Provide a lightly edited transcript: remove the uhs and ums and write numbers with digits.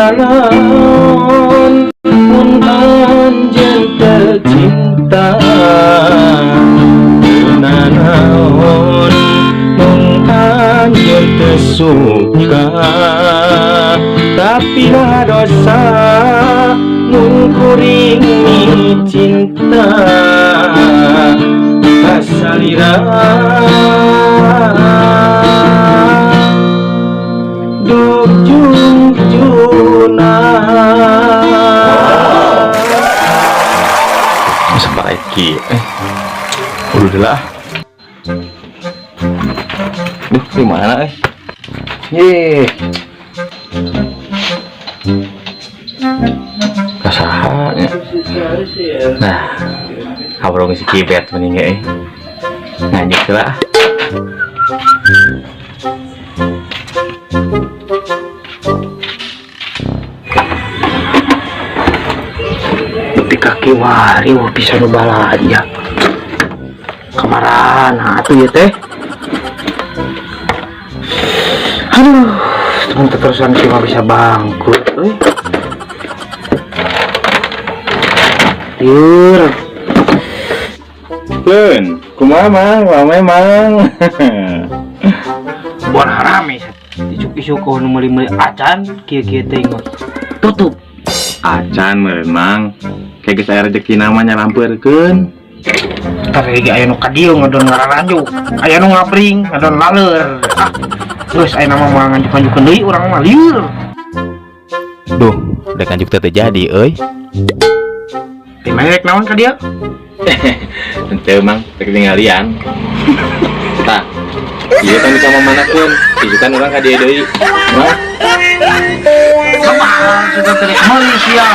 Nanaon mun anjeun teu cinta? Nanaon mun anjeun teu suka? Tapi na dosa mun kuring cinta ka salira? Duh jungjuna. Masa baik ki eh udah lah. Duh, di mana eh? Ye. Ka saha nya? Nah, ngobrol si Kibet mending eh. Nganjuk lah. Tapi kaki wari wah bisa nu balanja. Kamarana atuh ieu teh? Aduh, teman terusan cuma bisa bangkrut euy. Lieur. Leun, kumaha, Mang? Rame, Mang. Buat harame isuk-isuk kau nu meuli-meuli acan kieu-kieu teh mah. Tutup. Acan meureun, Mang. Kayak geus aya rezeki namanya lampeurkeun. Ntar lagi aya nu ka dieu ngadon ngararanjuk, aya nu ngabring ngadon laleur. Ah, geus aya nama mah nganjuk-nganjukeun deui urang mah lieur. Duh, udah nganjuk teh teu jadi euy. Teh rek naon ka dieu? Henteu, Mang, teu ketinggalian. Tah, ieu kan bisa mamanakeun, isukan urang ka dieu deui. Nah. Kapan sudah teh meuli sia?